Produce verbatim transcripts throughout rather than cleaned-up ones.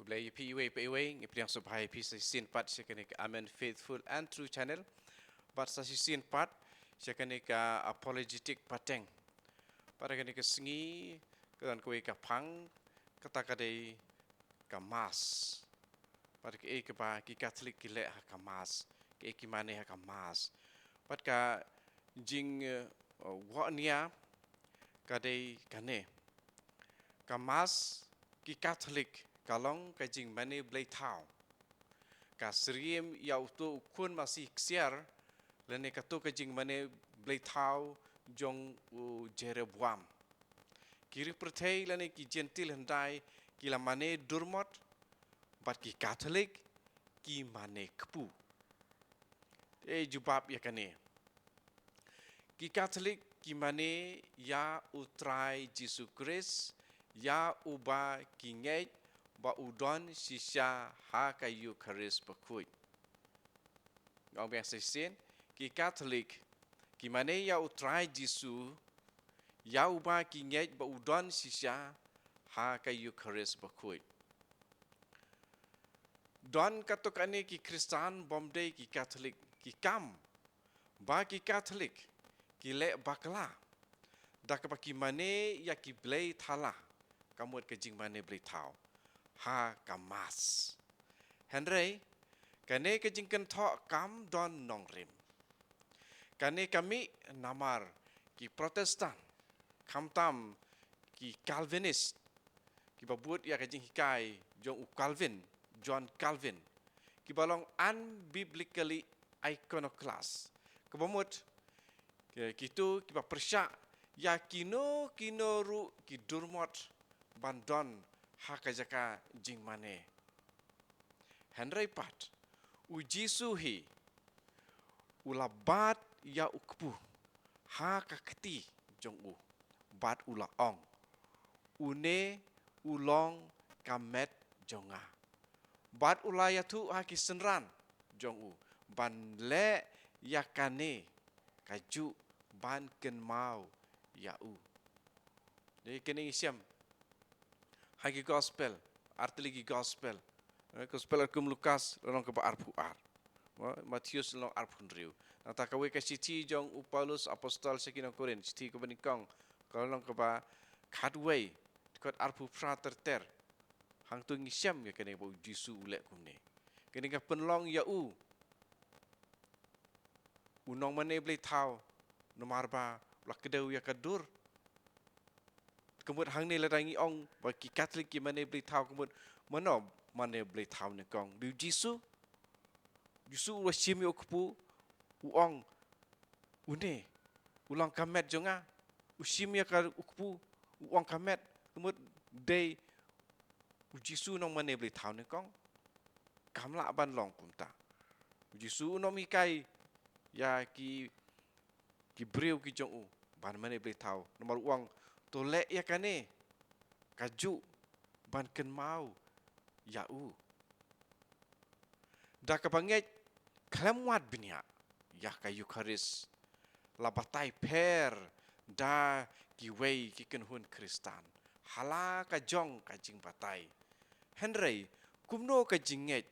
Khublei ïa phi iwei pa iwei, ngi pdiang sngewbha ïa phi sa shisien pat sha kane ka Amen Faithful and True Channel. Bad sa shisien pat sha kane ka Apologetic Pateng. Bad ha kane ka sngi ka don kawei ka phang, kata ka dei ka Mass. Bad kaei kaba ki Katholik ki leh ha ka Mass, kaei ki mane ha ka Mass. Bad ka jing, eh, wahnia ka dei kane. Ka Mass ki Katholik ka long ka jingmane blei thaw. Ka syriem ïa uto u khun masi ksiar, lane kato ka jingmane blei thaw jong u Jeroboam. Ki ri pyrthei lane ki Jentil hyndai ki la mane durmot, bad ki Katholik ki mane kpu. Te jubab ïa kane. Ki Katholik ki mane ïa u Trai Jisu Khrist, ïa uba ki ngeit ba u don shisha ha ka Eukharist bakhuid. Nga ong biang sa shisien, ki Katholik ki mane ïa u Trai Jisu, ïa uba ki ngeit ba u don shisha ha ka Eukharist bakhuid. Don katto katne ki Khristan bym dei ki Katholik ki kam ba ki Katholik ki leh bakla da kaba ki mane ïa ki blei thala, ka mut ka jingmane blei thaw ha ka Mass. Hynrei kane ka jingkynthoh kam don nongrim. Kane ka mih namar ki Protestant, khamtam ki Calvinist, kiba bud ïa ka jinghikai jong u Calvin, John Calvin, kiba long unbiblically iconoclast. Kaba mut, ki-, kito kiba pyrshah ïa kino kino ruh ki durmot ban don ha ka jaka jingmane. Hynrei pat, u Jisu hi u la bat ïa u kpu ha ka kti jong u, bad u la ong, "Une u long ka met jong nga." Bad u la ïathuh ha ki synran jong u ban leh ïa kane, kajuh ban kynmaw ïa u. Dei kane ngi shem ha ki Gospel, artylli ki Gospel. Eh, Gospel katkum Lukas, lynnong kaba arphew ar. Mo, Mathaios lynnong arphew hynriew. Nangta kawei ka shithi jong u Paulus Apostol sha ki nong Korinth, shithi kaba nyngkong, ka lynnong kaba khatwei, dkhot arphew phra ter ter. Hangto ngi shem ïa kane ba u Jisu u leh kumne. Kane ka pynlong ïa u u nongmane blei thaw, namar ba u la kdew ïa ka dur. Ka mut hangne lada ngi ong ba ki Katholik ki mane blei thaw, ka mut mano mane blei thaw nyngkong? Dei u Jisu. Jisu u la shim ïa u kpu, u ong, "Une u long ka met jong nga." U shim ïa ka u kpu, u ong ka met, ka mut dei u Jisu u nongmane blei thaw nyngkong? Kam lah ban long kumta. U Jisu un ym hikai ïa ki, ki briew ki jong u ban mane blei thaw. Namar u ong, "To leh ïa kane, kajuh ban kynmaw ïa u." Da kaba ngeit khlem wad bniah ïa ka Eukharist, la batai pher da kiwei ki kynhun Khristan ha la ka jong ka jingbatai. Hynrei kumno ka jingngeit,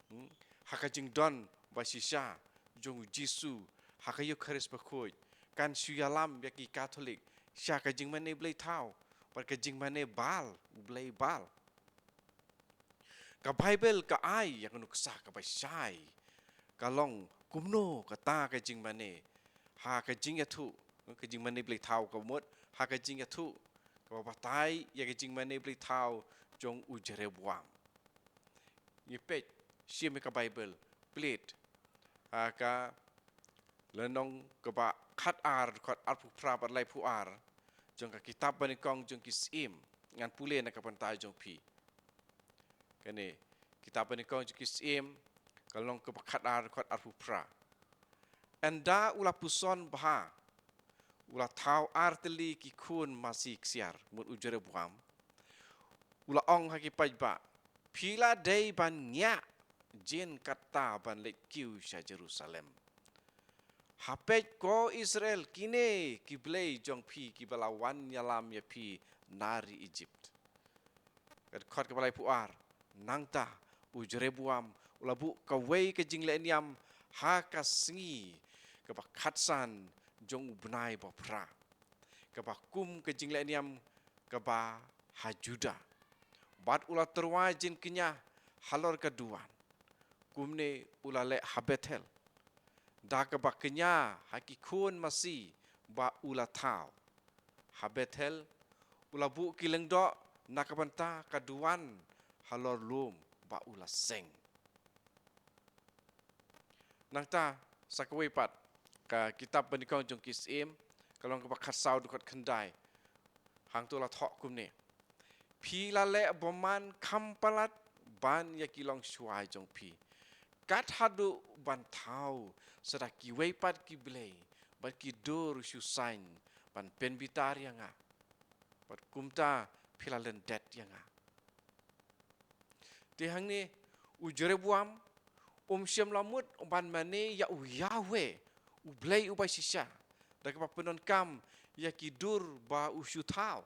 hmm, ha ka jingdon ba shisha jong u Jisu ha ka Eukharist bakhuid kan shu ïalam ïa ki Katholik sha ka jingmane blei thaw bad ka jingmane Baal, u blei Baal? Ka Baibl ka ai ïa ka nuksa kaba shai, ka long kumno kata ka jingmane ha ka jingïathuh, ka jingmane blei thaw, ka mut ha ka jingïathuh kaba batai ïa ka jingmane blei thaw jong u Jeroboam. Ngi peit shim ïa ka Baibl, plie ha ka lynnong kaba khatar, dkhot arphew phra bad laiphew ar jong ka Kitab Banyngkong jong ki Syiem. Ngan pule na ka bynta jong phi. Kane, Kitab Banyngkong jong ki Syiem, ka lynnong kaba khatar, dkhot arphew phra. Ynda u la puson bha, u la thaw artylli ki khun masi ksiar, mut u Jeroboam. U la ong ha ki paidbah, "Phi la dei ban ngiah jin kata ban leit kiew sha Jerusalem. Ha peit ko Israel, kine ki blei jong phi kiba la wan ïalam ïa phi na ri Egypt." Ka dkhot kaba laiphew ar. Nangta u Jeroboam u la buh kawei ka jinglehniam ha ka sngi kaba khatsan jong u bnai baphra, kaba kum ka jinglehniam kaba ha Judah. Bad u la tyrwa jingkñia halor ka duwan. Kumne u la leh ha Bethel, da kaba kñia ha ki khun masi ba u la thaw. Ha Bethel u la buh ki lyngdoh na ka bynta ka duwan halor lum ba u la seng. Nangta sa kawei pat ka kitab Banyngkong jong ki Syiem, ka lynnong kaba khatsaw, dkhot khyndai. Hangto la thoh kumne: Phi la leh bymman kham palat ban ïa ki longshuwa jong phi, kat haduh ban thaw sa da kiwei pat ki blei bad ki dur shu saiñ ban pynbitar ïa nga, bad kumta phi la lyndet ïa nga. Te hangne u Jeroboam um shym la mut ban mane ïa u Yahweh, u Blei uba shisha, da kaba pyndonkam ïa ki dur ba u shu thaw,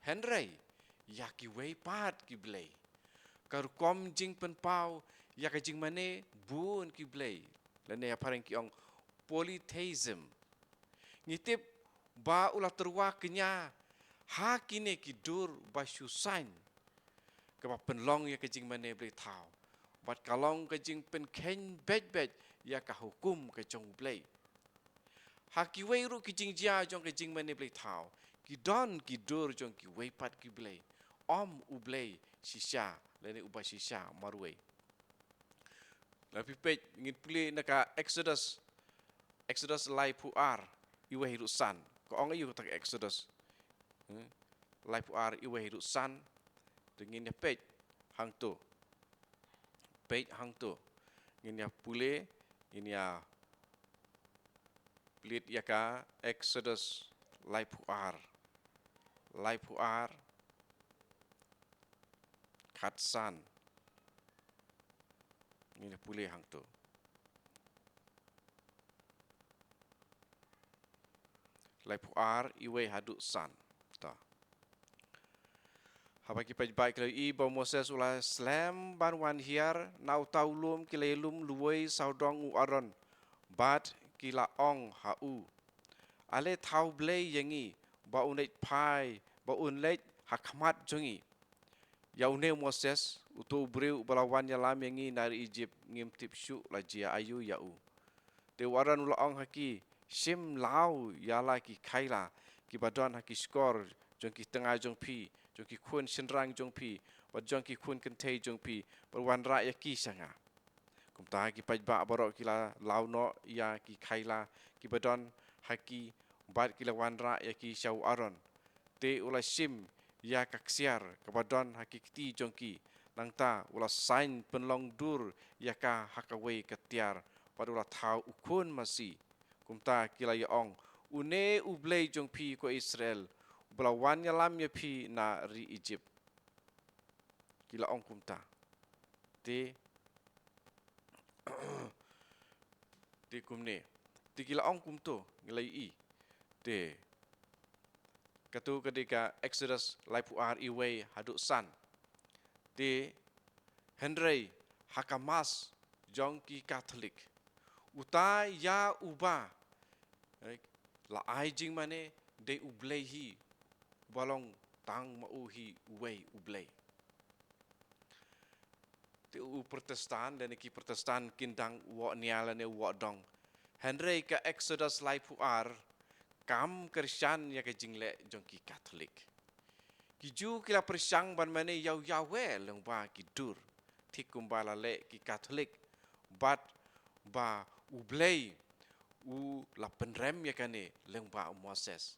hynrei ïa kiwei pat ki blei. Ka rukom jingpynpaw ïa ka jingmane bun ki blei, lane ha phareng ki ong polytheism. Ngi tip ba u la tyrwa kñia ha kine ki dur ba shu saiñ, kaba pynlong ïa ka jingmane blei thaw, bad ka long ka jingpynkheiñ beit beit ïa ka hukum ka jong u Blei. Ha kiwei ruh ki jingjia jong ka jingmane blei thaw, ki don ki dur jong kiwei pat ki blei, ym u Blei shisha lane uba shisha marwei. Lada phi peit, ngin pule na ka Exodus, Exodus laiphew ar, iwei haduh san. Ka ong aïu kata ka Exodus? Hmm? Laiphew ar, iwei haduh san. Te ngin ïa peit hangto. Peit hangto. Ngin ïa pule, ngin ïa plie ïa ka Exodus laiphew ar. Laiphew ar, khatsan. Ngin ïa pule hangto. Laiphew ar, iwei haduh san. Ta. Haba ki paidbah ki la ïohi ba u Moses u la slem ban wan hiar na uta u lum, ki la ïalum luwei sawdong u Aaron, bad ki la ong ha u: Ale thaw blei ïa ngi, ba un leit phai, ba un leit ha khmat jong ngi. Ïa une u Moses, uto u briew uba la wan ïalam ïa ngi na ri Ijipt, ngim tip shuh la jia aïu ïa u. Te u Aaron u la ong ha ki: Shim law ïa la ki khaïla kiba don ha ki shkor jong ki tnga jong phi, jong ki khun shynrang jong phi, bad jong ki khun kynthei jong phi, bad wanrah ïa ki sha nga. Kumta ki paidbah baroh ki la law noh ïa ki khaïla kiba don ha ki, bad ki la wanrah ïa ki sha u Aaron. Te u la shim ïa ka ksiar kaba don ha ki kti jong ki, nangta u la saiñ pynlong dur ïa ka ha kawei ka tiar, bad u la thaw u khun masi. Kumta ki la ïa ong: Une u Blei jong phi, ko Israel, uba la wan ïalam ïa phi na ri Ijipt. Ki la ong kumta. Te, te kumne. Te ki la ong kumto, ngi la ïohi. Te kato ka dei ka Exodus laiphew ar, iwei haduh san. Te hynrei ha ka Mass jong ki Katholik, uta ïa uba, eh, la ai jingmane dei u Blei hi, uba long tang ma u hi uwei u Blei. Te u Protestant, lane ki Protestant kin dang wad nia lane wad dong. Hynrei ka Exodus laiphew ar kam kyrshan ïa ka jingleh jong ki Katholik. Ki Jiw ki la pyrshang ban mane ïa u Yahweh lyngba ki dur, thik kumba la leh ki Katholik, bad ba u Blei u la pynrem ïa kane lyngba u Moses.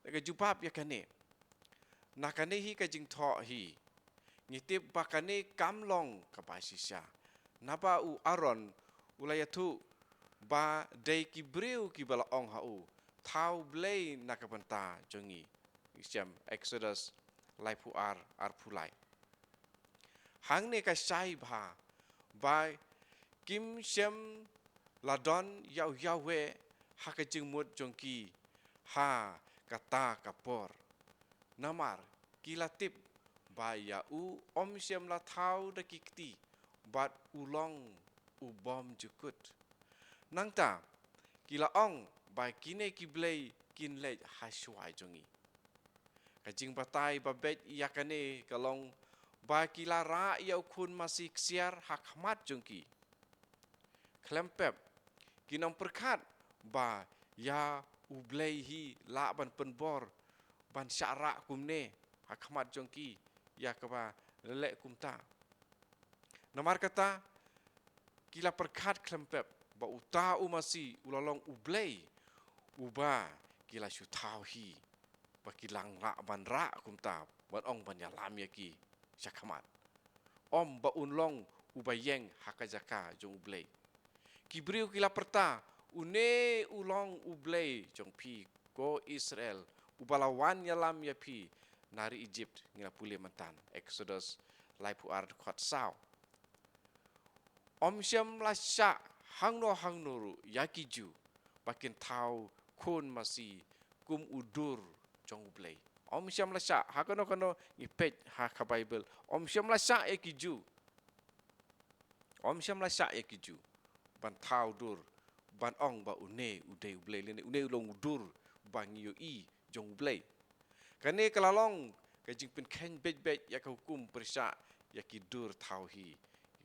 Ka jubab ïa kane, na kane hi ka jingthoh hi, ngi tip ba kane kam long kaba shisha. Naba u Aaron u la ïathuh ba dei ki briew kiba la ong ha u: Thaw blei na ka bynta jong ngi. Ngi shem Exodus laiphew ar, arphew lai. Hangne ka shai bha ba kim shym la don ïa u Yahweh ha ka jingmut jong ki ha kata ka por. Namar ki la tip ba ïa u ym shym la thaw da ki kti, bad u long u bym jukut. Nangta, ki la ong ba kine ki blei kin leit ha shuwa jong ngi. Ka jingbatai ba beit ïa kane ka long ba ki la rah ïa u khun masi ksiar ha khmat jong ki. Khlem pep, kin ym pyrkhat ba ïa u Blei hi lah ban pynbor ban shah rah kumne ha khmat jong ki ïa kaba leh kumta. Namar kata, ki la pyrkhat khlem pep ba uta u masi u la long u Blei uba ki la shu thaw hi, ba ki lah ban rah kumta, ban ong ban ïalam ïa ki sha khmat. Ym ba un long uba ïeng ha ka jaka jong u Blei. Ki briew ki la pyrta, une u long u Blei jong phi, ko Israel, uba la wan ïalam ïa phi na ri Egypt. Ngi la pule myntan, Exodus laiphew ar dkhot saw. Ym shym la shah hangno hangno ruh ïa ki Jiw ba kin thaw khun masi kum u dur jong u Blei. Ym shym la shah, ha kano kano ngi peit ha ka Baibl, ym shym la shah ïa ki Jiw. Ym shym la shah ïa ki Jiw ban thaw dur, ban ong ba une u dei u Blei, lane une u long u dur ba ngi ïohi jong u Blei. Kane ka la long ka jingpynkheiñ beit beit ïa ka hukum pyrshah ïa ki dur thaw hi.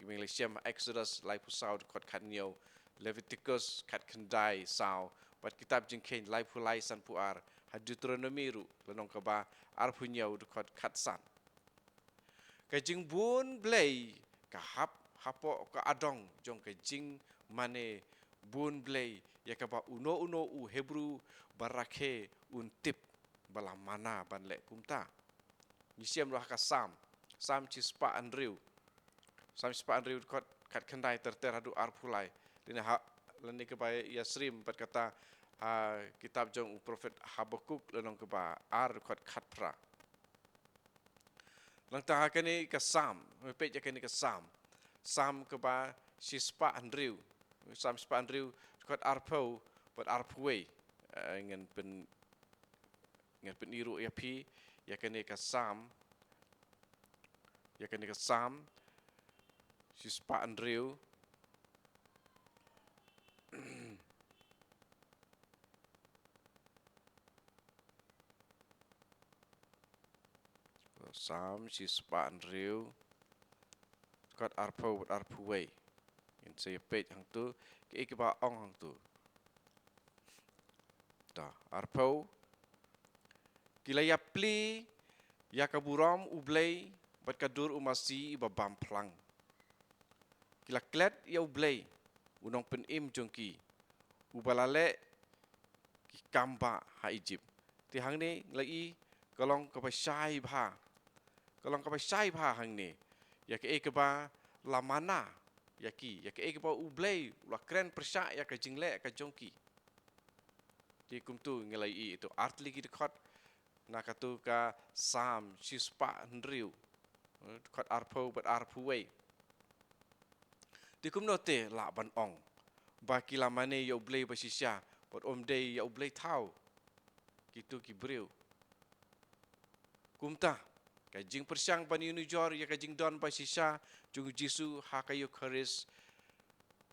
Ngi la shem Exodus laiphew saw dkhot khathynñiew, Leviticus khatkhyndai saw, bad kitab Jingkheiñ laiphew lai sanphew ar, ha Deuteronomi ruh lynnong kaba arphew hynñiew dkhot khatsan. Ka jingbun blei ka hap hapoh ka adong jong ka jingmane bun blei ïa kaba uno uno u Hebru ba rakhe un tip ba la mana ban leh kumta. Ngi shem ruh ha ka Salm, Salm shispah hynriew. Salm shispah hynriew dkhot khatkhyndai ter ter haduh arphew lai. Lane ha, lane kaba ïasyriem bad kata ha kitab jong u prophet Habakuk lynnong kaba ar dkhot khatphra. Nangta ha kane ka Salm, me peit ïa kane ka Salm. Salm kaba shispah hynriew. Salm shispah hynriew, dkhot arphew bad arphew wei. Eh, ngan pyn, ngan pyni ruh ïa phi ïa kane ka Salm. Ïa kane ka Salm shispah hynriew. Salm shispah hynriew, dkhot arphew bad arphew wei. Ngin sa ïa peit hangto, kaei kaba ong hangto. Ta, arphew. Ki la ïapli ïa ka burom u Blei bad ka dur u masi iba bam phlang. Ki la klet ïa u Blei, u nongpynim jong ki, uba la leh ki kam ba ha Egypt. Te hangne la i ka long kaba shai bha. Ka long kaba shai bha hangne. Ïa kaei kaba la mana ïa ki, ïa kaei kaba u Blei u la kren pyrshah ïa ka jingleh ka jong ki. Te kumto ngi la i ito artylli ki dkhot na kato ka Salm shispah hynriew, eh, dkhot arphew bad arphew wei. Te kumno te lah ban ong ba ki la mane ïa u Blei ba shisha bad ym dei ïa u Blei thaw kito ki briew. Kumta, ka jingpyrshang ban ïanujor ïa ka jingdon ba shisha jong u Jisu ha ka Eukharist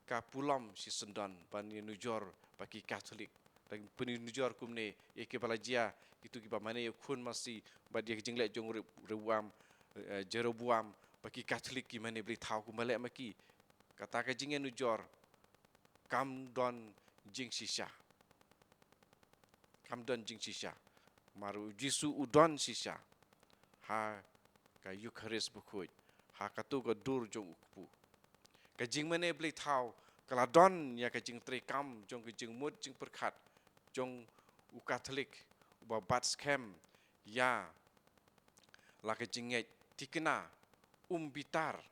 ka pulom shisyndon ban ïanujor ba ki Katholik. Ban pynïanujor kumne ïa kiba la jia, kito kiba mane ïa u khun masi bad ïa ka jingleh jong Re-, Rehoboam, eh, Jeroboam, ba ki Katholik ki mane Blei thaw kumba leh ma ki. Kata ka jingïanujor kam don jingshisha. Kam don jingshisha. Namar u Jisu u don shisha ha ka Eukharist bakhuid, ha kato ka dur jong u kpu. Ka jingmane Blei thaw ka la don ïa ka jingtrei kam jong ka jingmut jingpyrkhat jong u Katholik uba bat skhem ïa la ka jingngeit thikna um bitar.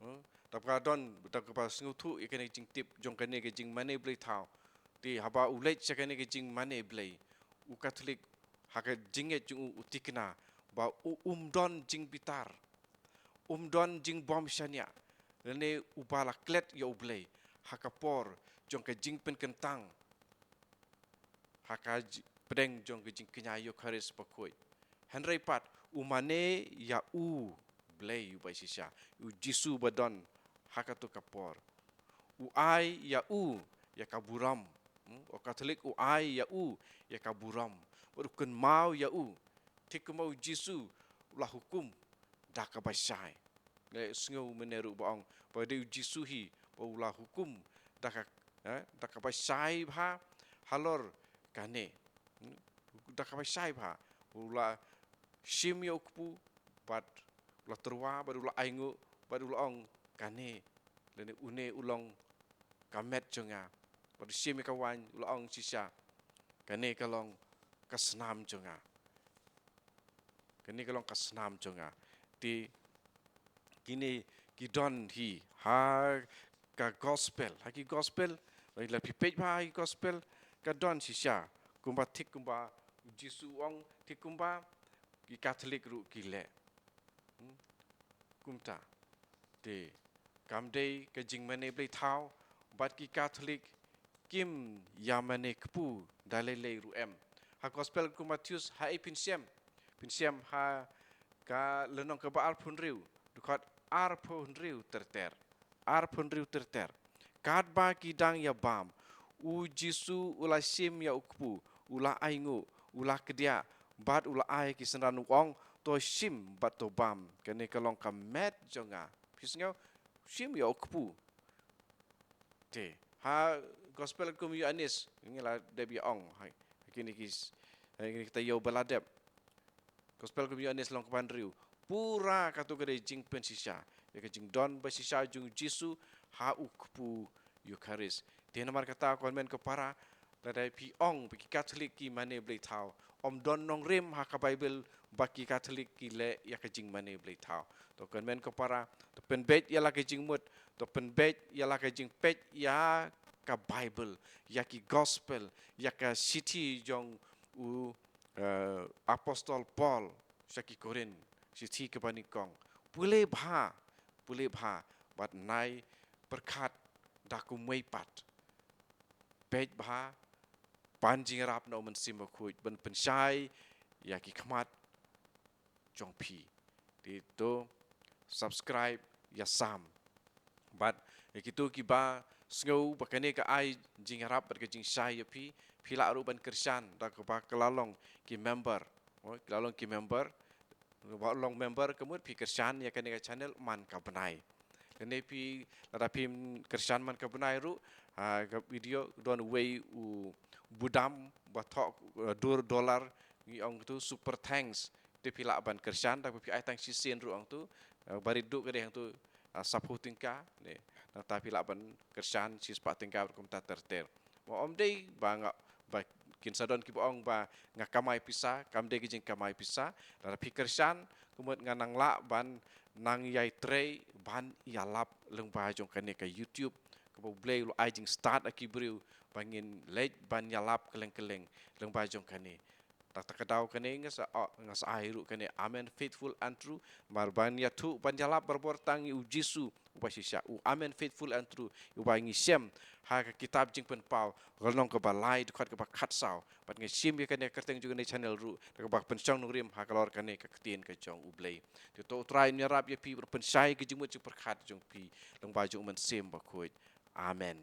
Hmm? Dap ka don, dap ka ba sngewthuh ïa kane ka jingtip jong kane ka jingmane Blei thaw. Te haba u leit sha kane ka jingmane Blei, u Katholik ha ka jingngeit jong u u thikna ba u um don jingbitar, um don jingbym shaniah, lane uba la klet ïa u Blei ha ka por jong ka jingpynkyntang ha ka ji-, pdeng jong ka jingkñia Eukharist bakhuid. Hynrei pat, U mane ïa u Blei uba shisha, u Jisu ba don ha kato ka por. U ai ïa u ïa ka burom. Hmm? U Katholik u ai ïa u ïa ka burom. Bad u kynmaw ïa u. Thik kumba u Jisu u la hukum da kaba shai. Ngi sngew mynne ruh ba ong ba dei u Jisu hi ba u la hukum da ka, eh, da kaba shai bha halor kane. Hmm? Da kaba shai bha. U la shim ïa u kpu bad u la tyrwa bad u la ainguh bad u la ong kane lane une u long ka met jong nga. Bad u shim ïa ka waiñ u la ong shisha kane ka long ka snam jong nga. Kane ka long ka snam jong nga. Te kine ki don hi ha ka gospel, ha ki gospel, lada phi peit bha ha ki gospel, ka don shisha kumba thik kumba u Jisu u ong, thik kumba ki Katholik ruh ki leh. Hmm? Kumta. Te kam dei ka jingmane blei thaw bad ki Katholik kim ïa mane kpu da lei lei ruh em. Ha gospel ka u Mathaios ha ei phin shem? Phin shem ha ka lynnong kaba arphew hynriew, dkhot arphew hynriew ter ter. Arphew hynriew ter ter. Katba ki dang ïa bam, u Jisu u la shim ïa u kpu, u la ainguh, u la kdiah bad u la ai ki synran u ong, to shim bad to bam, kane ka long ka met jong nga. Phi sngew? Shim ïa u kpu. Te ha gospel kum u Ïoannis, ngi la dep ïa ong ha kine ki, ha kine ki taïew ba la dep. Gospel kum u Ïoannis lynnong kaba hynriew. Pura kato ka dei jingpynshisha ïa ka jingdon ba shisha jong u Jisu ha u kpu Eukharist. Te namar kata ko hynmen ko para, lada phi ong ba ki Katholik ki mane blei thaw, ym don nongrim ha ka Baibl ba ki Katholik ki leh ïa ka jingmane blei thaw. To ko hynmen ko para, to pynbeit ïa la ka jingmut, to pynbeit ïa la ka jingpeit ïa ka Baibl, ïa ki gospel, ïa ka shithi jong u, eh, apostol Paul sha ki Korinth, shithi kaba nyngkong. Pule bha, pule bha bad nai pyrkhat da kumwei pat. Peit bha, pan jingïarap na u Mynsiem Bakhuid ban pynshai ïa ki khmat jong phi. Te to subscribe ïa Sam. Bad ïa kito kiba sngew ba kane ka ai jingïarap bad ka jingshai ïa phi, phi lah ruh ban kyrshan da kaba ka la long ki member. Oh, ki la long ki member. Ba long member ka mut phi kyrshan ïa kane ka channel man ka bnai. Lane phi, lada phim kyrshan man ka bnai ruh, ha, ka video don uwei u budam ba thoh, eh, dur dollar, ngi ong tu super thanks. Te phi lah ban kyrshan, da phi ai tang shisien ruh ong tu, eh, ba rit duh ka dei ong tu, ah, saphew tyngka, ne. Nangta phi lah ban kyrshan shispah tyngka bad kumta ter ter. Mo ym dei ba nga, ba kin sa don kiba ong ba nga kamai pisa, kam dei ka jingkamai pisa. Lada phi kyrshan, ka mut nga nang lah ban nang ïai trei ban ïalap lyngba jong kane ka YouTube, kaba U Blei u la ai jingstad ha ki briew ba ngin leit ban ïalap kylleng kylleng lyngba jong kane. Te ta ka daw kane nga sa, ah, nga sa ai ruh kane Amen Faithful and True, namar ban ïathuh ban ïalap barabor tang ïa u Jisu uba shisha, u Amen Faithful and True, uba ngi shem ha ka kitab Jingpynpaw, ka lynnong kaba lai, dkhot kaba khatsaw. Bad ngi shim ïa kane ka kyrteng jong kane ka channel ruh da kaba pynshong nongrim halor kane ka ktien ka jong U Blei. Te to U Trai un ïarap ïa phi bad pynshai ka jingmut jingpyrkhat jong phi lyngba jong U Mynsiem Bakhuid. Amen.